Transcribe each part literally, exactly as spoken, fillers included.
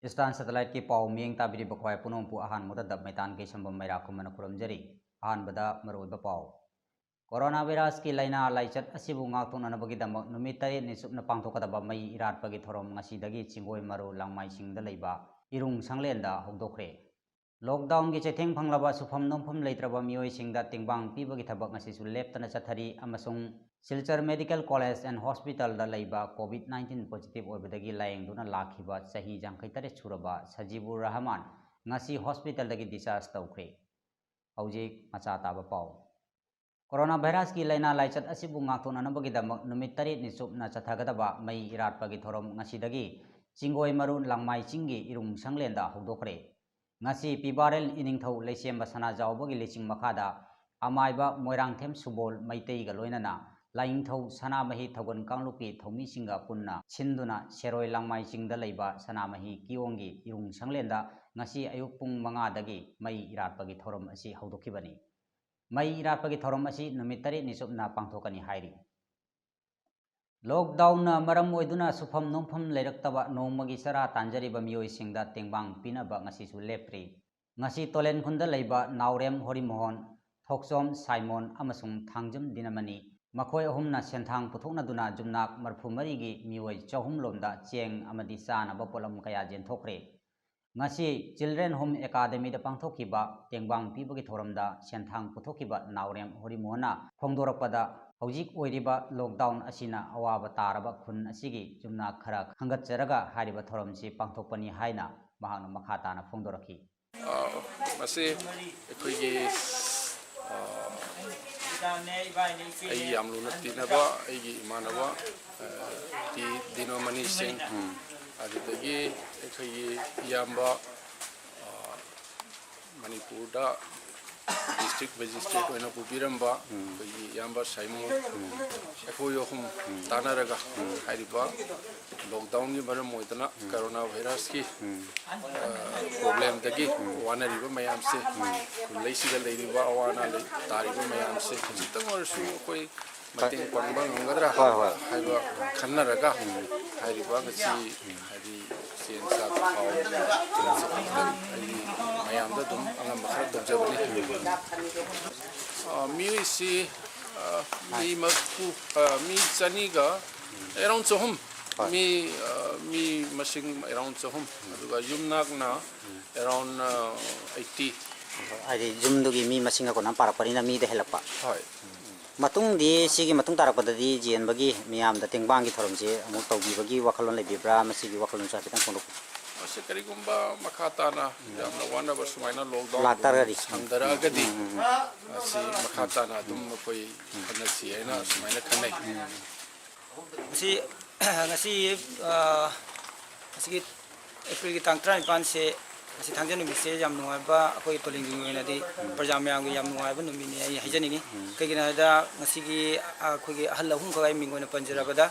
Eastern Satellite-ꯀꯤ ꯄꯥꯎ ꯃꯤꯠꯌꯦꯡ ꯇꯥꯕꯤꯔꯤꯕ ꯈ꯭ꯋꯥꯏ ꯄꯨꯝꯅꯃꯛꯄꯨ ꯑꯍꯥꯟꯕꯗ ꯃꯩꯇꯥꯟ ꯀꯩꯁꯝꯕꯝ ꯃꯩꯔꯥ ꯈꯨꯃꯟꯅ ꯈꯨꯔꯨꯝꯖꯔꯤ꯫ ꯑꯍꯥꯟꯕꯗ ꯃꯔꯨꯑꯣꯏꯕ ꯄꯥꯎ꯫ Corona virus-ꯀꯤ ꯂꯥꯏꯅꯥ ꯂꯥꯏꯆꯠ ꯑꯁꯤꯕꯨ ꯉꯥꯛꯊꯣꯛꯅꯅꯕꯒꯤꯗꯃꯛ ꯅꯨꯃꯤꯠ ꯇꯔꯦꯠꯅꯤ ꯆꯨꯞꯅ ꯄꯥꯡꯊꯣꯛꯀꯗꯕ ꯃꯩ ꯏꯔꯥꯠꯄꯒꯤ ꯊꯧꯔꯝ ꯉꯁꯤꯗꯒꯤ ꯆꯤꯡꯒꯣꯏ ꯃꯔꯨ ꯂꯥꯡꯃꯥꯏ ꯆꯤꯡꯗ ꯂꯩꯕ ꯏꯔꯨꯡ ꯁꯪꯂꯦꯟꯗ ꯍꯧꯗꯣꯛꯈ꯭ꯔꯦ꯫ Lockdown-ꯒꯤ ꯆꯩꯊꯦꯡ ꯐꯪꯂꯕ ꯁꯨꯐꯝ ꯅꯣꯝꯐꯝ ꯂꯩꯇ꯭ꯔꯕ ꯃꯤꯑꯣꯏꯁꯤꯡꯗ ꯇꯦꯡꯕꯥꯡ ꯄꯤꯕꯒꯤ ꯊꯕꯛ ꯉꯁꯤꯁꯨ ꯂꯦꯞꯇꯅ ꯆꯠꯊꯔꯤ ꯑꯃꯁꯨꯡ ꯁꯤꯜꯆꯔ Medical College and Hospital-ꯗ ꯂꯩꯕ COVID nineteen positive ꯑꯣꯏꯕꯗꯒꯤ ꯂꯥꯌꯦꯡꯗꯨꯅ ꯂꯥꯛꯈꯤꯕ ꯆꯍꯤ ꯌꯥꯡꯈꯩ ꯇꯔꯦꯠ ꯁꯨꯔꯕ ꯁꯖꯤꯕꯨꯔ ꯔꯍꯃꯥꯟ ꯉꯁꯤ hospital-ꯗꯒꯤ discharge ꯇꯧꯈ꯭ꯔꯦ꯫ ꯍꯧꯖꯤꯛ ꯃꯆꯥ ꯇꯥꯕ ꯄꯥꯎ꯫ Corona virus-ꯀꯤ ꯂꯥꯏꯅꯥ ꯂꯥꯏꯆꯠ ꯑꯁꯤꯕꯨ ꯉꯥꯛꯊꯣꯛꯅꯅꯕꯒꯤꯗꯃꯛ ꯅꯨꯃꯤꯠ ꯇꯔꯦꯠꯅꯤ ꯆꯨꯞꯅ ꯆꯠꯊꯒꯗꯕ ꯃꯩ ꯏꯔꯥꯠꯄꯒꯤ ꯊꯧꯔꯝ ꯉꯁꯤꯗꯒꯤ ꯆꯤꯡꯒꯣꯏ ꯃꯔꯨ ꯂꯥꯡꯃꯥꯏ ꯆꯤꯡꯒꯤ ꯏꯔꯨꯡ ꯁꯪꯂꯦꯟꯗ ꯍꯧꯗꯣꯛꯈ꯭ꯔꯦ꯫ ꯉꯁꯤ ꯄꯤꯕꯥꯔꯦꯜ ꯏꯅꯤꯡꯊꯧ ꯂꯩꯁꯦꯝꯕ ꯁꯅꯥꯖꯥꯎꯕꯒꯤ ꯂꯩꯆꯤꯡ ꯃꯈꯥꯗ ꯑꯃꯥꯏꯕ ꯃꯣꯏꯔꯥꯡꯊꯦꯝ ꯁꯨꯕꯣꯜ ꯃꯩꯇꯩꯒ ꯂꯣꯏꯅꯅ ꯂꯥꯏꯅꯤꯡꯊꯧ ꯁꯅꯥꯃꯍꯤ ꯊꯧꯒꯜ ꯀꯥꯡꯂꯨꯞꯀꯤ ꯊꯧꯃꯤꯁꯤꯡꯒ ꯄꯨꯟꯅ ꯁꯤꯟꯗꯨꯅ ꯁꯦꯔꯣꯏ ꯂꯥꯡꯃꯥꯏ ꯆꯤꯡꯗ ꯂꯩꯕ ꯁꯅꯥꯃꯍꯤ ꯀꯤꯌꯣꯡꯒꯤ ꯏꯔꯨꯡ ꯁꯪꯂꯦꯟꯗ ꯉꯁꯤ ꯑꯌꯨꯛ ꯄꯨꯡ ꯃꯉꯥꯗꯒꯤ ꯃꯩ ꯏꯔꯥꯠꯄꯒꯤ ꯊꯧꯔꯝ ꯑꯁꯤ ꯍꯧꯗꯣꯛꯈꯤꯕꯅꯤ꯫ ꯃꯩ ꯏꯔꯥꯠꯄꯒꯤ ꯊꯧꯔꯝ ꯑꯁꯤ ꯅꯨꯃꯤꯠ ꯇꯔꯦꯠꯅꯤ ꯆꯨꯞꯅ ꯄꯥꯡꯊꯣꯛꯀꯅꯤ ꯍꯥꯏꯔꯤ꯫ Lockdown-ꯅ ꯃꯔꯝ ꯑꯣꯏꯗꯨꯅ ꯁꯨꯐꯝ ꯅꯣꯝꯐꯝ ꯂꯩꯔꯛꯇꯕ ꯅꯣꯡꯃꯒꯤ ꯆꯔꯥ ꯇꯥꯟꯖꯔꯤꯕ ꯃꯤꯑꯣꯏꯁꯤꯡꯗ ꯇꯦꯡꯕꯥꯡ ꯄꯤꯅꯕ ꯉꯁꯤꯁꯨ ꯂꯦꯞꯇ꯭ꯔꯤ꯫ ꯉꯁꯤ ꯇꯣꯂꯦꯟ ꯈꯨꯟꯗ ꯂꯩꯕ ꯅꯥꯎꯔꯦꯝ ꯍꯣꯔꯤꯃꯣꯍꯟ, ꯊꯣꯛꯆꯣꯝ ꯁꯥꯏꯃꯣꯟ ꯑꯃꯁꯨꯡ ꯊꯥꯡꯖꯝ ꯗꯤꯅꯃꯅꯤ, ꯃꯈꯣꯏ ꯑꯍꯨꯝꯅ ꯁꯦꯟꯊꯥꯡ ꯄꯨꯊꯣꯛꯅꯗꯨꯅ ꯌꯨꯝꯅꯥꯛ ꯃꯔꯤꯐꯨ ꯃꯔꯤꯒꯤ ꯃꯤꯑꯣꯏ ꯆꯍꯨꯝ ꯂꯣꯝꯗ ꯆꯦꯡ ꯑꯃꯗꯤ ꯆꯥꯅꯕ ꯄꯣꯠꯂꯝ ꯀꯌꯥ ꯌꯦꯟꯊꯣꯛꯈ꯭ꯔꯦ꯫ ꯉꯁꯤ Children Home Academy-ꯗ ꯄꯥꯡꯊꯣꯛꯈꯤꯕ ꯇꯦꯡꯕꯥꯡ ꯄꯤꯕꯒꯤ ꯊꯧꯔꯝꯗ ꯁꯦꯟꯊꯥꯡ ꯄꯨꯊꯣꯛꯈꯤꯕ ꯅꯥꯎꯔꯦꯝ ꯍꯣꯔꯤꯃꯣꯍꯟꯅ ꯐꯣꯡꯗꯣꯔꯛꯄꯗ, ꯍꯧꯖꯤꯛ ꯑꯣꯏꯔꯤꯕ lockdown ꯑꯁꯤꯅ ꯑꯋꯥꯕ ꯇꯥꯔꯕ ꯈꯨꯟ ꯑꯁꯤꯒꯤ ꯌꯨꯝꯅꯥꯛ ꯈꯔ ꯈꯟꯒꯠꯆꯔꯒ ꯍꯥꯏꯔꯤꯕ ꯊꯧꯔꯝꯁꯤ ꯄꯥꯡꯊꯣꯛꯄꯅꯤ ꯍꯥꯏꯅ ꯃꯍꯥꯛꯅ ꯃꯈꯥ ꯇꯥꯅ ꯐꯣꯡꯗꯣꯔꯛꯈꯤ꯫ ꯑ, ꯃꯁꯤ ꯑꯩꯈꯣꯏꯒꯤ, ꯑ, ꯑꯩ ꯌꯥꯝ ꯂꯨꯅ ꯇꯤꯟꯅꯕ ꯑꯩꯒꯤ ꯏꯃꯥꯟꯅꯕ, ꯑ, ꯇꯤ ꯗꯤꯅꯣꯃꯅꯤ ꯁꯤꯡ, ꯑꯗꯨꯗꯒꯤ ꯑꯩꯈꯣꯏꯒꯤ ꯏꯌꯥꯝꯕ, ꯑ, ꯃꯅꯤꯄꯨꯔꯗ district magistrate ꯑꯣꯏꯅ ꯄꯨꯕꯤꯔꯝꯕ ꯑꯩꯈꯣꯏꯒꯤ ꯏꯌꯥꯝꯕ ꯁꯥꯏꯃꯣꯟ, ꯑꯩꯈꯣꯏ ꯑꯍꯨꯝ ꯇꯥꯟꯅꯔꯒ ꯍꯥꯏꯔꯤꯕ lockdown-ꯒꯤ ꯃꯔꯝ ꯑꯣꯏꯗꯅ corona virus-ꯀꯤ, ꯑ, problem-ꯗꯒꯤ ꯋꯥꯅꯔꯤꯕ ꯃꯌꯥꯝꯁꯦ, ꯈꯨꯜꯂꯩꯁꯤꯗ ꯂꯩꯔꯤꯕ ꯑꯋꯥ ꯑꯅꯥ ꯂꯩ-, ꯇꯥꯔꯤꯕ ꯃꯌꯥꯝꯁꯦ ꯈꯖꯤꯛꯇꯪ ꯑꯣꯏꯔꯁꯨ ꯑꯩꯈꯣꯏ ꯃꯇꯦꯡ ꯄꯥꯡꯕ ꯉꯝꯒꯗ꯭ꯔꯥ ꯍꯣꯏ, ꯍꯣꯏ꯫ ꯍꯥꯏꯕ ꯈꯟꯅꯔꯒ ꯍꯥꯏꯔꯤꯕ ꯉꯁꯤ ꯍꯥꯏꯗꯤ ꯆꯦꯡ ꯆꯥꯛ ꯊꯥꯎ ꯍꯥꯏꯗꯤ ꯃꯌꯥꯝꯗ ꯑꯗꯨꯝ ꯑꯉꯝꯕ ꯈꯔ ꯇꯧꯖꯕꯅꯤ꯫ ꯑ, ꯃꯤꯑꯣꯏꯁꯤ, ꯑ, ꯃꯤ ꯃꯔꯐꯨ, ꯑ, ꯃꯤ ꯆꯅꯤꯒ around ꯆꯍꯨꯝ꯫ ꯍꯣꯏ꯫ ꯃꯤ, ꯑ, ꯃꯤ ꯃꯁꯤꯡ around ꯆꯍꯨꯝ, ꯑꯗꯨꯒ ꯌꯨꯝꯅꯥꯛꯅ around, ꯑ, eighty꯫ ꯍꯥꯏꯗꯤ ꯌꯨꯝꯗꯨꯒꯤ ꯃꯤ ꯃꯁꯤꯡꯒ ꯀꯣꯟꯅ ꯄꯥꯔꯛꯄꯅꯤꯅ ꯃꯤꯗ ꯍꯦꯜꯂꯛꯄ꯫ ꯍꯣꯏ꯫ ꯃꯇꯨꯡꯗꯤ, ꯁꯤꯒꯤ ꯃꯇꯨꯡ ꯇꯥꯔꯛꯄꯗꯗꯤ ꯖꯤ ꯑꯦꯟ ꯕꯒꯤ ꯃꯤꯌꯥꯝꯗ ꯇꯦꯡꯕꯥꯡꯒꯤ ꯊꯧꯔꯝꯁꯦ ꯑꯃꯨꯛ ꯇꯧꯕꯤꯕꯒꯤ ꯋꯥꯈꯜꯂꯣꯟ ꯂꯩꯕꯤꯕ꯭ꯔꯥ? ꯃꯁꯤꯒꯤ ꯋꯥꯈꯜꯂꯣꯟꯁꯨ ꯍꯥꯏꯐꯦꯠꯇꯪ ꯐꯣꯡꯗꯣꯛꯄꯤꯌꯨ꯫ ꯃꯁꯤ ꯀꯔꯤꯒꯨꯝꯕ ꯃꯈꯥ ꯇꯥꯅ ꯌꯥꯝꯅ ꯋꯥꯅꯕ ꯁꯨꯃꯥꯏꯅ lockdown ꯂꯥꯛꯇꯥꯔꯒꯗꯤ꯫ ꯍꯟꯊꯔꯛꯑꯒꯗꯤ, ꯎꯝ, ꯎꯝ, ꯎꯝ꯫ ꯃꯁꯤ ꯃꯈꯥ ꯇꯥꯅ ꯑꯗꯨꯝ ꯑꯩꯈꯣꯏ ꯈꯟꯅꯁꯤ ꯍꯥꯏꯅ ꯁꯨꯃꯥꯏꯅ ꯈꯟꯅꯩ꯫ ꯃꯁꯤ, ꯉꯁꯤ, ꯑ, ꯉꯁꯤꯒꯤ ꯑꯦꯄ꯭ꯔꯤꯜꯒꯤ ꯇꯥꯡ ꯇꯔꯥꯅꯤꯄꯥꯟꯁꯦ, ꯉꯁꯤ ꯊꯥꯡꯖ ꯅꯨꯃꯤꯠꯁꯦ ꯌꯥꯝ ꯅꯨꯡꯉꯥꯏꯕ, ꯑꯩꯈꯣꯏ ꯇꯣꯂꯦꯟꯒꯤ ꯑꯣꯏꯅꯗꯤ ꯄ꯭ꯔꯖꯥ ꯃꯌꯥꯝꯒꯤ ꯌꯥꯝ ꯅꯨꯡꯉꯥꯏꯕ ꯅꯨꯃꯤꯠꯅꯤ ꯑꯩ ꯍꯥꯏꯖꯅꯤꯡꯉꯤ꯫ ꯎꯝ꯫ ꯀꯩꯒꯤꯅꯣ ꯍꯥꯏꯕꯗ ꯉꯁꯤꯒꯤ, ꯑ, ꯑꯩꯈꯣꯏꯒꯤ ꯑꯍꯜ ꯑꯍꯨꯝꯈꯛ ꯑꯩ ꯃꯤꯡ ꯑꯣꯏꯅ ꯄꯟꯖꯔꯕꯗ,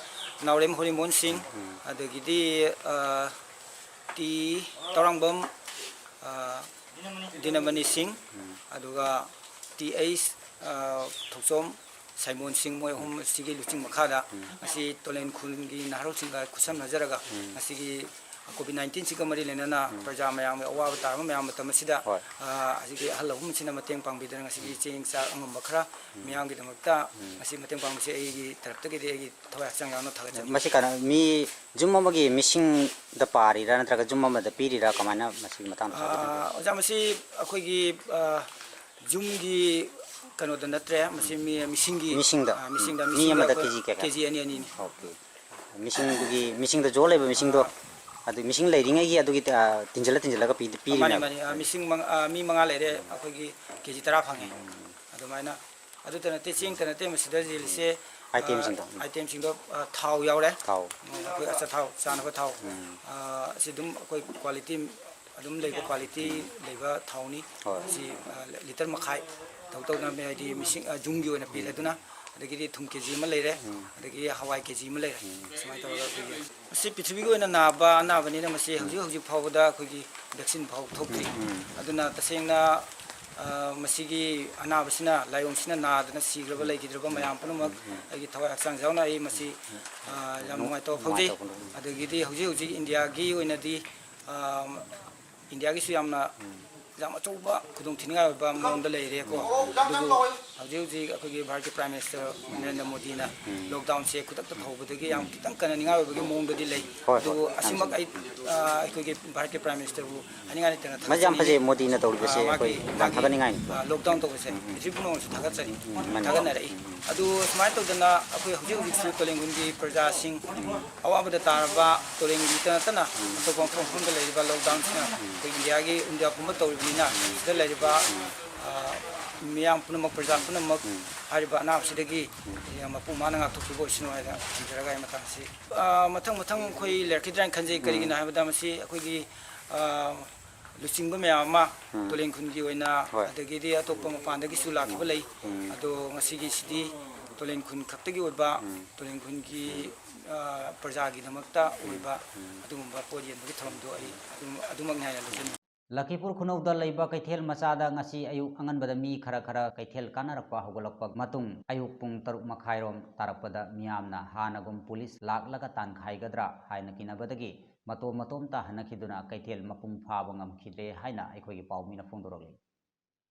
ꯅꯥꯎꯔꯦꯝ ꯍꯣꯔꯤꯃꯣꯍꯟ ꯁꯤꯡ, ꯎꯝ꯫ ꯑꯗꯒꯤꯗꯤ, ꯑ, ꯇꯤ ꯇꯧꯔꯥꯡꯕꯝ, ꯑ, ꯗꯤꯅꯃꯅꯤ ꯁꯤꯡ, ꯎꯝ꯫ ꯑꯗꯨꯒ ꯇꯤ ꯑꯩꯆ, ꯑ, ꯊꯣꯛꯆꯣꯝ ꯁꯥꯏꯃꯣꯟ ꯁꯤꯡ, ꯃꯣꯏ ꯑꯍꯨꯝ ꯑꯁꯤꯒꯤ ꯂꯨꯆꯤꯡ ꯃꯈꯥꯗ ꯎꯝ꯫ ꯉꯁꯤ ꯇꯣꯂꯦꯟ ꯈꯨꯜꯒꯤ ꯅꯍꯥꯔꯣꯜꯁꯤꯡꯒ ꯈꯨꯠꯁꯝꯅꯖꯔꯒ ꯎꯝ꯫ ꯉꯁꯤꯒꯤ ꯀꯣꯚꯤꯗ ꯅꯥꯏꯟꯇꯤꯟꯁꯤꯒ ꯃꯔꯤ ꯂꯩꯅꯅ ꯎꯝ꯫ ꯄ꯭ꯔꯖꯥ ꯃꯌꯥꯝꯒꯤ ꯑꯋꯥꯕ ꯇꯥꯔꯕ ꯃꯌꯥꯝ ꯃꯇꯝ ꯑꯁꯤꯗ, ꯍꯣꯏ꯫ ꯑ, ꯑꯁꯤꯒꯤ ꯑꯍꯜ ꯑꯍꯨꯝꯁꯤꯅ ꯃꯇꯦꯡ ꯄꯥꯡꯕꯤꯗꯅ ꯉꯁꯤꯒꯤ ꯎꯝ꯫ ꯆꯦꯡ ꯆꯥꯛ ꯑꯉꯝꯕ ꯈꯔ ꯎꯝ꯫ ꯃꯤꯌꯥꯝꯒꯤꯗꯃꯛꯇ ꯎꯝ꯫ ꯉꯁꯤ ꯃꯇꯦꯡ ꯄꯥꯡꯕꯁꯦ ꯑꯩꯒꯤ ꯇꯔꯞꯇꯒꯤꯗꯤ ꯑꯩꯒꯤ ꯊꯋꯥꯏ ꯍꯛꯆꯥꯡ ꯌꯥꯎꯅ ꯊꯥꯒꯠꯆꯔꯤ꯫ ꯃꯁꯤ ꯀꯩꯅꯣ, ꯃꯤ ꯌꯨꯝ ꯑꯃꯒꯤ ꯃꯤꯁꯤꯡꯗ ꯄꯥꯔꯤꯔꯥ ꯅꯠꯇ꯭ꯔꯒ ꯌꯨꯝ ꯑꯃꯗ ꯄꯤꯔꯤꯔꯥ, ꯀꯃꯥꯏꯅ ꯃꯁꯤꯒꯤ ꯃꯇꯥꯡꯗ ꯍꯥꯏꯕꯤꯅꯤꯡꯕ? ꯑꯥ, ꯑꯣꯖꯥ, ꯃꯁꯤ ꯑꯩꯈꯣꯏꯒꯤ, ꯑꯥ, ꯌꯨꯝꯒꯤ ꯀꯩꯅꯣꯗ ꯅꯠꯇ꯭ꯔꯦ, ꯃꯁꯤ ꯃꯤ, ꯃꯤꯁꯤꯡꯒꯤ, ꯃꯤꯁꯤꯡꯗ? ꯑꯥ, ꯃꯤꯁꯤꯡꯗ, ꯎꯝ꯫ ꯃꯤ ꯃꯤꯁꯤꯡꯗ ꯑꯃꯗ ꯑꯩꯈꯣꯏ ꯀꯦ ꯖꯤ ꯀꯌꯥ ꯀꯌꯥ? ꯀꯦ ꯖꯤ ꯑꯅꯤ ꯑꯅꯤꯅꯤ꯫ ꯑꯣꯀꯦ꯫ ꯃꯤꯁꯤꯡꯗꯨꯒꯤ, ꯃꯤꯁꯤꯡꯗ ꯖꯣ ꯂꯩꯕ ꯃꯤꯁꯤꯡꯗꯣ, ꯑꯥ꯫ ꯑꯗꯨ ꯃꯤꯁꯤꯡ ꯂꯩꯔꯤꯉꯩꯒꯤ ꯑꯗꯨꯒꯤ, ꯑꯥ, ꯇꯤꯟꯖꯜꯂ ꯇꯤꯟꯖꯜꯂꯒ ꯄꯤ-, ꯑꯥ, ꯃꯥꯅꯤ, ꯄꯤꯔꯤꯅꯦꯕ꯫ ꯃꯥꯅꯤ꯫ ꯑꯥ, ꯃꯤꯁꯤꯡ ꯃꯉꯥ, ꯑꯥ, ꯃꯤ ꯃꯉꯥ ꯂꯩꯔꯦ, ꯑꯩꯈꯣꯏꯒꯤ ꯀꯦ ꯖꯤ ꯇꯔꯥ ꯐꯪꯉꯦ꯫ ꯎꯝ꯫ ꯑꯗꯨꯃꯥꯏꯅ ꯑꯗꯨꯇ ꯅꯠꯇꯦ, ꯆꯦꯡꯇ ꯅꯠꯇꯦ, ꯃꯁꯤꯗ ꯌꯦꯜꯂꯤꯁꯦ, ꯑꯥꯏꯇꯦꯝꯁꯤꯡꯗꯣ, ꯑꯥ, ꯎꯝ꯫ ꯑꯥꯏꯇꯦꯝꯁꯤꯡꯗꯣ, ꯑꯥ, ꯊꯥꯎ ꯌꯥꯎꯔꯦ꯫ ꯊꯥꯎ꯫ ꯎꯝ, ꯑꯩꯈꯣꯏ ꯑꯆꯥꯊꯥꯎ, ꯆꯥꯅꯕ ꯊꯥꯎ꯫ ꯎꯝ꯫ ꯑꯥ, ꯑꯁꯤ ꯑꯗꯨꯝ ꯑꯩꯈꯣꯏ ꯀ꯭ꯋꯥꯂꯤꯇꯤ ꯑꯗꯨꯝ ꯂꯩꯕ, ꯀ꯭ꯋꯥꯂꯤꯇꯤ ꯂꯩꯕ ꯊꯥꯎꯅꯤ꯫ ꯍꯣꯏ꯫ ꯑꯁꯤ, ꯑꯥ, ꯂꯤꯇꯔ ꯃꯈꯥꯏ ꯇꯧ ꯇꯧꯗꯅ, ꯍꯥꯏꯗꯤ ꯃꯤꯁꯤꯡ, ꯑꯥ, ꯌꯨꯝꯒꯤ ꯑꯣꯏꯅ ꯄꯤꯔꯦ꯫ ꯎꯝ꯫ ꯑꯗꯨꯅ ꯑꯗꯒꯤꯗꯤ ꯊꯨꯝ ꯀꯦ ꯖꯤ ꯑꯃ ꯂꯩꯔꯦ, ꯎꯝ꯫ ꯑꯗꯒꯤ ꯍꯋꯥꯏ ꯀꯦ ꯖꯤ ꯑꯃ ꯂꯩꯔꯦ꯫ ꯎꯝ꯫ ꯁꯨꯃꯥꯏꯅ ꯇꯧꯔꯒ ꯑꯩꯈꯣꯏꯒꯤ ꯃꯁꯤ ꯄ꯭ꯔꯤꯊꯤꯕꯤꯒꯤ ꯑꯣꯏꯅ ꯅꯥꯕ ꯑꯅꯥꯕꯅꯤꯅ ꯃꯁꯤ ꯎꯝ꯫ ꯍꯧꯖꯤꯛ ꯍꯧꯖꯤꯛ ꯐꯥꯎꯕꯗ ꯑꯩꯈꯣꯏꯒꯤ ꯚꯦꯛꯁꯤꯟ ꯐꯥꯎ ꯊꯣꯛꯇ꯭ꯔꯤ꯫ ꯎꯝ, ꯎꯝ꯫ ꯑꯗꯨꯅ ꯇꯁꯦꯡꯅ ꯑ, ꯃꯁꯤꯒꯤ ꯑꯅꯥꯕꯁꯤꯅ, ꯂꯥꯏꯑꯣꯡꯁꯤꯅ ꯅꯥꯗꯅ ꯁꯤꯈ꯭ꯔꯕ, ꯂꯩꯈꯤꯗ꯭ꯔꯕ ꯃꯌꯥꯝ ꯄꯨꯝꯅꯃꯛ ꯑꯩꯒꯤ ꯊꯋꯥꯏ ꯍꯛꯆꯥꯡ ꯌꯥꯎꯅ ꯑꯩ ꯃꯁꯤ, ꯑ, ꯌꯥꯝ ꯅꯨꯡꯉꯥꯏꯇꯕ ꯐꯥꯎꯖꯩ꯫ ꯑꯗꯒꯤꯗꯤ ꯍꯧꯖꯤꯛ ꯍꯧꯖꯤꯛ ꯏꯟꯗꯤꯌꯥꯒꯤ ꯑꯣꯏꯅꯗꯤ, ꯑ, ꯏꯟꯗꯤꯌꯥꯒꯤꯁꯨ ꯌꯥꯝꯅ, ꯌꯥꯝ ꯑꯆꯧꯕ ꯈꯨꯗꯣꯡꯊꯤꯅꯤꯡꯉꯥꯏ ꯑꯣꯏꯕ ꯃꯑꯣꯡꯗ ꯂꯩꯔꯦꯀꯣ꯫ ꯑꯗꯨꯕꯨ ꯍꯧꯖꯤꯛ ꯍꯧꯖꯤꯛ ꯑꯩꯈꯣꯏꯒꯤ ꯚꯥꯔꯠꯀꯤ Prime Minister ꯅꯔꯦꯟꯗ꯭ꯔ ꯃꯣꯗꯤꯅ lockdownꯁꯦ ꯈꯨꯗꯛꯇ ꯍꯧꯕꯗꯒꯤ ꯌꯥꯝ ꯈꯤꯇꯪ ꯀꯟꯅꯅꯤꯡꯉꯥꯏ ꯑꯣꯏꯕꯒꯤ ꯃꯑꯣꯡꯗꯗꯤ ꯂꯩ꯫ ꯍꯣꯏ, ꯍꯣꯏ, ꯑꯗꯨꯕꯨ ꯌꯥꯝ ꯑꯁꯤꯃꯛ ꯆꯨꯝꯃꯤ꯫ ꯑꯩ, ꯑ, ꯑꯩꯈꯣꯏꯒꯤ ꯚꯥꯔꯠꯀꯤ Prime Ministerꯕꯨ ꯍꯥꯏꯅꯤꯡꯉꯥꯏ ꯂꯩꯇꯅ ꯃꯁꯤ ꯌꯥꯝ ꯊꯥꯒꯠꯆꯔꯤ꯫ ꯐꯖꯩ, ꯃꯣꯗꯤꯅ ꯇꯧꯔꯤꯕꯁꯦ ꯑ, ꯃꯥꯒꯤ, ꯑꯩꯈꯣꯏ ꯌꯥꯝ ꯃꯥꯒꯤ, ꯊꯥꯒꯠꯅꯤꯡꯉꯥꯏꯅꯤ꯫ ꯑ, lockdown ꯇꯧꯕꯁꯦ ꯎꯝ, ꯎꯝ꯫ ꯍꯧꯖꯤꯛ ꯄꯨꯝꯅꯃꯛꯁꯨ ꯊꯥꯒꯠꯆꯔꯤ, ꯎꯝ, ꯃꯥꯅꯤ꯫ ꯊꯥꯒꯠꯅꯔꯛꯏ꯫ ꯎꯝ, ꯎꯝ꯫ ꯑꯗꯨ ꯁꯨꯃꯥꯏꯅ ꯇꯧꯗꯅ ꯑꯩꯈꯣꯏ ꯍꯧꯖꯤꯛ ꯍꯧꯖꯤꯛꯁꯨ ꯇꯣꯂꯦꯟ ꯈꯨꯟꯒꯤ ꯄ꯭ꯔꯖꯥꯁꯤꯡ ꯑꯋꯥꯕꯗ ꯇꯥꯔꯕ ꯇꯣꯂꯦꯟ ꯈꯨꯟꯒꯤꯇ ꯅꯠꯇꯅ ꯑꯇꯣꯞꯄ ꯃꯐꯝ ꯃꯐꯝꯗ ꯂꯩꯔꯤꯕ lockdownꯁꯤꯅ ꯑꯩꯈꯣꯏ ꯏꯟꯗꯤꯌꯥꯒꯤ, ꯏꯟꯗꯤꯌꯥ ꯄꯨꯝꯕ ꯇꯧꯔꯤꯕꯅꯤꯅ ꯁꯤꯗ ꯂꯩꯔꯤꯕ, ꯑ, ꯃꯤꯌꯥꯝ ꯄꯨꯝꯅꯃꯛ, ꯄ꯭ꯔꯖꯥ ꯄꯨꯝꯅꯃꯛ ꯍꯥꯏꯔꯤꯕ ꯑꯅꯥꯕꯁꯤꯗꯒꯤ ꯃꯄꯨꯡ ꯐꯥꯅ ꯉꯥꯛꯊꯣꯛꯄꯤꯕ ꯑꯣꯏꯁꯅꯨ ꯍꯥꯏꯅ ꯊꯝꯖꯔꯒ ꯑꯩ ꯃꯇꯥꯡꯁꯤ, ꯑ, ꯃꯊꯪ ꯃꯊꯪ ꯑꯩꯈꯣꯏ ꯂꯩꯔꯛꯈꯤꯗ꯭ꯔꯥ ꯍꯥꯏꯅ ꯈꯟꯖꯩ꯫ ꯎꯝ꯫ ꯀꯔꯤꯒꯤꯅꯣ ꯍꯥꯏꯕꯗ ꯃꯁꯤ ꯑꯩꯈꯣꯏꯒꯤ, ꯑ, ꯂꯨꯆꯤꯡꯕ ꯃꯌꯥꯝ ꯑꯃ ꯎꯝ꯫ ꯇꯣꯂꯦꯟ ꯈꯨꯟꯒꯤ ꯑꯣꯏꯅ, ꯍꯣꯏ꯫ ꯑꯗꯒꯤꯗꯤ ꯑꯇꯣꯞꯄ ꯃꯄꯥꯟꯗꯒꯤꯁꯨ ꯂꯥꯛꯈꯤꯕ ꯂꯩ꯫ ꯎꯝ꯫ ꯑꯗꯣ ꯉꯁꯤꯒꯤꯁꯤꯗꯤ ꯇꯣꯂꯦꯟ ꯈꯨꯟ ꯈꯛꯇꯒꯤ ꯑꯣꯏꯕ, ꯎꯝ꯫ ꯇꯣꯂꯦꯟ ꯈꯨꯟꯒꯤ, ꯎꯝ꯫ ꯑ, ꯄ꯭ꯔꯖꯥꯒꯤꯗꯃꯛꯇ ꯎꯝ꯫ ꯑꯣꯏꯕ ꯎꯝ꯫ ꯑꯗꯨꯒꯨꯝꯕ ꯄꯣꯠ ꯌꯦꯟꯕꯒꯤ ꯊꯧꯔꯝꯗꯣ ꯑꯩ ꯑꯗꯨꯝ, ꯑꯗꯨꯃꯛꯅꯤ ꯍꯥꯏꯅ ꯂꯧꯖꯅꯤꯡꯏ꯫ ꯂꯈꯤꯄꯨꯔ ꯈꯨꯅꯧꯗ ꯂꯩꯕ ꯀꯩꯊꯦꯜ ꯃꯆꯥꯗ ꯉꯁꯤ ꯑꯌꯨꯛ ꯑꯉꯟꯕꯗ ꯃꯤ ꯈꯔ ꯈꯔ ꯀꯩꯊꯦꯜ ꯀꯥꯅꯔꯛꯄ ꯍꯧꯒꯠꯂꯛꯄ ꯃꯇꯨꯡ ꯑꯌꯨꯛ ꯄꯨꯡ ꯇꯔꯨꯛ ꯃꯈꯥꯏꯔꯣꯝ ꯇꯥꯔꯛꯄꯗ ꯃꯤꯌꯥꯝꯅ ꯍꯥꯟꯅꯒꯨꯝ ꯄꯨꯂꯤꯁ ꯂꯥꯛꯂꯒ ꯇꯥꯟꯈꯥꯏꯒꯗ꯭ꯔꯥ ꯍꯥꯏꯅ ꯀꯤꯅꯕꯗꯒꯤ ꯃꯇꯣꯝ ꯃꯇꯣꯝꯇ ꯍꯟꯅꯈꯤꯗꯨꯅ ꯀꯩꯊꯦꯜ ꯃꯄꯨꯡ ꯐꯥꯕ ꯉꯝꯈꯤꯗ꯭ꯔꯦ ꯍꯥꯏꯅ ꯑꯩꯈꯣꯏꯒꯤ ꯄꯥꯎꯃꯤꯅ ꯐꯣꯡꯗꯣꯔꯛꯂꯤ꯫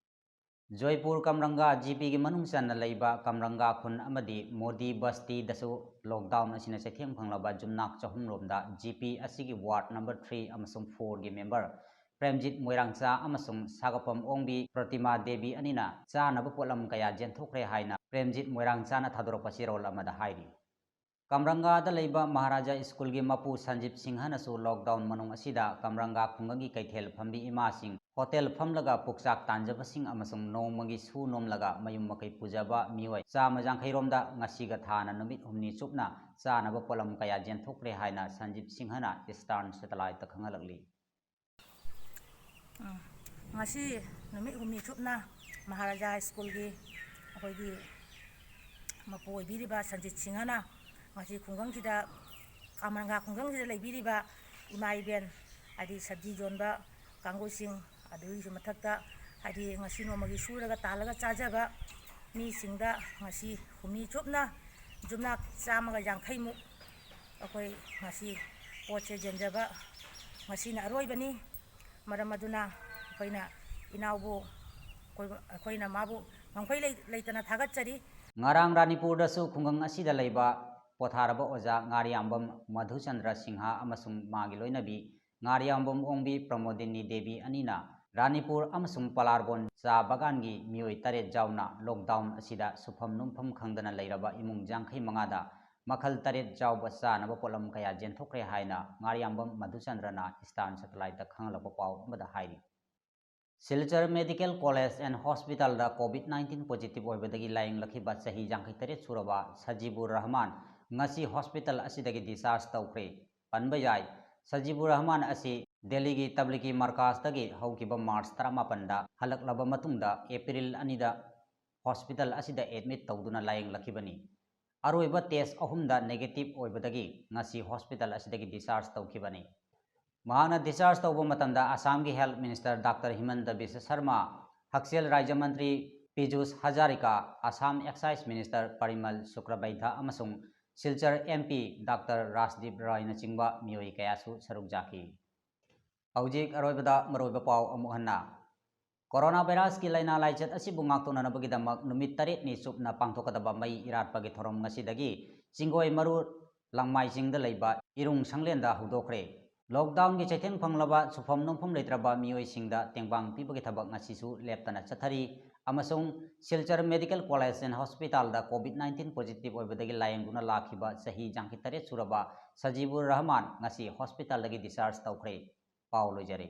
ꯖꯣꯏꯄꯨꯔ ꯀꯝꯔꯪꯒꯥ ꯖꯤꯄꯤꯒꯤ ꯃꯅꯨꯡ ꯆꯟꯅ ꯂꯩꯕ ꯀꯝꯔꯪꯒꯥ ꯈꯨꯟ ꯑꯃꯗꯤ ꯃꯣꯗꯤ ꯕꯁꯇꯤꯗꯁꯨ lockdown ꯑꯁꯤꯅ ꯆꯩꯊꯦꯡ ꯐꯪꯂꯕ ꯌꯨꯝꯅꯥꯛ ꯆꯍꯨꯝ ꯔꯣꯝꯗ ꯖꯤꯄꯤ ꯑꯁꯤꯒꯤ ward number three ꯑꯃꯁꯨꯡ fourꯒꯤ member ꯄ꯭ꯔꯦꯝꯖꯤꯠ ꯃꯣꯏꯔꯥꯡꯆꯥ ꯑꯃꯁꯨꯡ ꯁꯥꯒꯞꯄꯝ ꯑꯣꯡꯕꯤ ꯄ꯭ꯔꯇꯤꯃꯥ ꯗꯦꯕꯤ ꯑꯅꯤꯅ ꯆꯥꯅꯕ ꯄꯣꯠꯂꯝ ꯀꯌꯥ ꯌꯦꯟꯊꯣꯛꯈ꯭ꯔꯦ ꯍꯥꯏꯅ ꯄ꯭ꯔꯦꯝꯖꯤꯠ ꯃꯣꯏꯔꯥꯡꯆꯥꯅ ꯊꯥꯗꯣꯔꯛꯄ ꯆꯦꯔꯣꯜ ꯑꯃꯗ ꯍꯥꯏꯔꯤ꯫ ꯀꯝꯔꯪꯒꯥꯗ ꯂꯩꯕ ꯃꯍꯥꯔꯥꯖꯥ ꯁ꯭ꯀꯨꯜꯒꯤ ꯃꯄꯨ ꯁꯟꯖꯤꯞ ꯁꯤꯡꯍꯅꯁꯨ lockdown ꯃꯅꯨꯡ ꯑꯁꯤꯗ ꯀꯝꯔꯪꯒꯥ ꯈꯨꯡꯒꯪꯒꯤ ꯀꯩꯊꯦꯜ ꯐꯝꯕꯤ ꯏꯃꯥꯁꯤꯡ, ꯍꯣꯇꯦꯜ ꯐꯝꯂꯒ ꯄꯨꯛꯆꯥꯛ ꯇꯥꯟꯖꯕꯁꯤꯡ ꯑꯃꯁꯨꯡ ꯅꯣꯡꯃꯒꯤ ꯁꯨ ꯅꯣꯝꯂꯒ ꯃꯌꯨꯝ ꯃꯀꯩ ꯄꯨꯖꯕ ꯃꯤꯑꯣꯏ ꯆꯥꯝꯃ ꯌꯥꯡꯈꯩ ꯔꯣꯝꯗ ꯉꯁꯤꯒ ꯊꯥꯅ ꯅꯨꯃꯤꯠ ꯍꯨꯝꯅꯤ ꯆꯨꯞꯅ ꯆꯥꯅꯕ ꯄꯣꯠꯂꯝ ꯀꯌꯥ ꯌꯦꯟꯊꯣꯛꯈ꯭ꯔꯦ ꯍꯥꯏꯅ ꯁꯟꯖꯤꯞ ꯁꯤꯡꯍꯅ Eastern Satelliteꯇ ꯈꯪꯍꯜꯂꯛꯂꯤ꯫ ꯎꯝ, ꯉꯁꯤ ꯅꯨꯃꯤꯠ ꯍꯨꯝꯅꯤ ꯆꯨꯞꯅ ꯃꯍꯥꯔꯥꯖꯥ ꯁ꯭ꯀꯨꯜꯒꯤ ꯑꯩꯈꯣꯏꯒꯤ ꯃꯄꯨ ꯑꯣꯏꯕꯤꯔꯤꯕ ꯁꯟꯖꯤꯠ ꯁꯤꯡꯍꯅ ꯉꯁꯤ ꯈꯨꯡꯒꯪꯁꯤꯗ, ꯀꯥꯃꯔꯪꯒꯥ ꯈꯨꯡꯒꯪꯁꯤꯗ ꯂꯩꯕꯤꯔꯤꯕ ꯏꯃꯥ ꯏꯕꯦꯟ, ꯍꯥꯏꯗꯤ ꯁꯕꯖꯤ ꯌꯣꯟꯕ ꯀꯥꯡꯕꯨꯁꯤꯡ, ꯑꯗꯨꯒꯤꯁꯨ ꯃꯊꯛꯇ ꯍꯥꯏꯗꯤ ꯉꯁꯤ ꯅꯣꯡꯃꯒꯤ ꯁꯨꯔꯒ ꯇꯥꯜꯂꯒ ꯆꯥꯖꯕ ꯃꯤꯁꯤꯡꯗ ꯉꯁꯤ ꯍꯨꯝꯅꯤ ꯆꯨꯞꯅ ꯌꯨꯝꯅꯥꯛ ꯆꯥꯝꯃꯒ ꯌꯥꯡꯈꯩꯃꯨꯛ ꯑꯩꯈꯣꯏ ꯉꯁꯤ ꯄꯣꯠꯁꯦ ꯌꯦꯟꯖꯕ ꯉꯁꯤꯅ ꯑꯔꯣꯏꯕꯅꯤ꯫ ꯃꯔꯝ ꯑꯗꯨꯅ ꯑꯩꯈꯣꯏꯅ ꯏꯅꯥꯎꯕꯨ ꯑꯩꯈꯣꯏ-, ꯑꯩꯈꯣꯏꯅ ꯃꯥꯕꯨ ꯉꯝꯈꯩ ꯂꯩ-, ꯂꯩꯇꯅ ꯊꯥꯒꯠꯆꯔꯤ꯫ ꯉꯔꯥꯡ ꯔꯥꯅꯤꯄꯨꯔꯗꯁꯨ ꯈꯨꯡꯒꯪ ꯑꯁꯤꯗ ꯂꯩꯕ ꯄꯣꯊꯥꯔꯕ ꯑꯣꯖꯥ ꯉꯥꯔꯤꯌꯥꯝꯕꯝ ꯃꯙꯨꯆꯟꯗ꯭ꯔ ꯁꯤꯡꯍ ꯑꯃꯁꯨꯡ ꯃꯥꯒꯤ ꯂꯣꯏꯅꯕꯤ ꯉꯥꯔꯤꯌꯥꯝꯕꯝ ꯑꯣꯡꯕꯤ ꯄ꯭ꯔꯃꯣꯗꯤꯅꯤ ꯗꯦꯕꯤ ꯑꯅꯤꯅ ꯔꯥꯅꯤꯄꯨꯔ ꯑꯃꯁꯨꯡ ꯄꯂꯥꯔꯕꯣꯟ ꯆꯥ ꯕꯒꯥꯟꯒꯤ ꯃꯤꯑꯣꯏ ꯇꯔꯦꯠ ꯌꯥꯎꯅ lockdown ꯑꯁꯤꯗ ꯁꯨꯐꯝ ꯅꯣꯝꯐꯝ ꯈꯪꯗꯅ ꯂꯩꯔꯕ ꯏꯃꯨꯡ ꯌꯥꯡꯈꯩ ꯃꯉꯥꯗ ꯃꯈꯜ ꯇꯔꯦꯠ ꯌꯥꯎꯕ ꯆꯥꯅꯕ ꯄꯣꯠꯂꯝ ꯀꯌꯥ ꯌꯦꯟꯊꯣꯛꯈ꯭ꯔꯦ ꯍꯥꯏꯅ ꯉꯥꯔꯤꯌꯥꯝꯕꯝ ꯃꯙꯨꯆꯟꯗ꯭ꯔꯅ Eastern Satelliteꯇ ꯈꯪꯍꯜꯂꯛꯄ ꯄꯥꯎ ꯑꯃꯗ ꯍꯥꯏꯔꯤ꯫ Silchar Medical College and Hospitalꯗ COVID nineteen positive ꯑꯣꯏꯕꯗꯒꯤ ꯂꯥꯌꯦꯡꯂꯛꯈꯤꯕ ꯆꯍꯤ ꯌꯥꯡꯈꯩ ꯇꯔꯦꯠ ꯁꯨꯔꯕ ꯁꯖꯤꯕꯨꯔ ꯔꯍꯃꯥꯟ ꯉꯁꯤ hospital ꯑꯁꯤꯗꯒꯤ discharge ꯇꯧꯈ꯭ꯔꯦ꯫ ꯄꯟꯕ ꯌꯥꯏ, ꯁꯖꯤꯕꯨꯔ ꯔꯍꯃꯥꯟ ꯑꯁꯤ ꯗꯦꯜꯂꯤꯒꯤ ꯇꯕ꯭ꯂꯤꯒꯤ ꯃꯔꯀꯥꯖꯇꯒꯤ ꯍꯧꯈꯤꯕ March ꯇꯔꯥꯃꯥꯄꯟꯗ ꯍꯜꯂꯛꯂꯕ ꯃꯇꯨꯡꯗ April ꯑꯅꯤꯗ hospital ꯑꯁꯤꯗ admit ꯇꯧꯗꯨꯅ ꯂꯥꯌꯦꯡꯂꯛꯈꯤꯕꯅꯤ꯫ ꯑꯔꯣꯏꯕ test ꯑꯍꯨꯝꯗ negative ꯑꯣꯏꯕꯗꯒꯤ ꯉꯁꯤ hospital ꯑꯁꯤꯗꯒꯤ discharge ꯇꯧꯈꯤꯕꯅꯤ꯫ ꯃꯍꯥꯛꯅ discharge ꯇꯧꯕ ꯃꯇꯝꯗ ꯑꯁꯥꯝꯒꯤ Health Minister Doctor ꯍꯤꯃꯟꯇ Visva Sharma, ꯍꯛꯁꯦꯜ ꯔꯥꯖ꯭ꯌ ꯃꯟꯇ꯭ꯔꯤ ꯄꯤꯖꯨꯁ ꯍꯖꯥꯔꯤꯀꯥ, ꯑꯁꯥꯝ Excise Minister ꯄꯔꯤꯃꯜ ꯁꯨꯀ꯭ꯔꯕꯩꯙ ꯑꯃꯁꯨꯡ ꯁꯤꯜꯆꯔ MP Doctor ꯔꯥꯖꯗꯤꯞ ꯔꯥꯏꯅꯆꯤꯡꯕ ꯃꯤꯑꯣꯏ ꯀꯌꯥꯁꯨ ꯁꯔꯨꯛ ꯌꯥꯈꯤ꯫ ꯍꯧꯖꯤꯛ ꯑꯔꯣꯏꯕꯗ ꯃꯔꯨꯑꯣꯏꯕ ꯄꯥꯎ ꯑꯃꯨꯛ ꯍꯟꯅ꯫ Corona virusꯀꯤ ꯂꯥꯏꯅꯥ ꯂꯥꯏꯆꯠ ꯑꯁꯤꯕꯨ ꯉꯥꯛꯊꯣꯛꯅꯅꯕꯒꯤꯗꯃꯛ ꯅꯨꯃꯤꯠ ꯇꯔꯦꯠꯅꯤ ꯆꯨꯞꯅ ꯄꯥꯡꯊꯣꯛꯀꯗꯕ ꯃꯩ ꯏꯔꯥꯠꯄꯒꯤ ꯊꯧꯔꯝ ꯉꯁꯤꯗꯒꯤ ꯆꯤꯡꯒꯣꯏ ꯃꯔꯨ ꯂꯪꯃꯥꯏ ꯆꯤꯡꯗ ꯂꯩꯕ ꯏꯔꯨꯡ ꯁꯪꯂꯦꯟꯗ ꯍꯧꯗꯣꯛꯈ꯭ꯔꯦ꯫ Lockdownꯒꯤ ꯆꯩꯊꯦꯡ ꯐꯪꯂꯕ ꯁꯨꯐꯝ ꯅꯣꯝꯐꯝ ꯂꯩꯇ꯭ꯔꯕ ꯃꯤꯑꯣꯏꯁꯤꯡꯗ ꯇꯦꯡꯕꯥꯡ ꯄꯤꯕꯒꯤ ꯊꯕꯛ ꯉꯁꯤꯁꯨ ꯂꯦꯞꯇꯅ ꯆꯠꯊꯔꯤ ꯑꯃꯁꯨꯡ Silchar Medical College and Hospitalꯗ COVID nineteen positive ꯑꯣꯏꯕꯗꯒꯤ ꯂꯥꯌꯦꯡꯗꯨꯅ ꯂꯥꯛꯈꯤꯕ ꯆꯍꯤ ꯌꯥꯡꯈꯩ ꯇꯔꯦꯠ ꯁꯨꯔꯕ ꯁꯖꯤꯕꯨꯔ ꯔꯍꯃꯥꯟ ꯉꯁꯤ hospitalꯗꯒꯤ discharge ꯇꯧꯈ꯭ꯔꯦ꯫ ꯄꯥꯎ ꯂꯣꯏꯖꯔꯦ꯫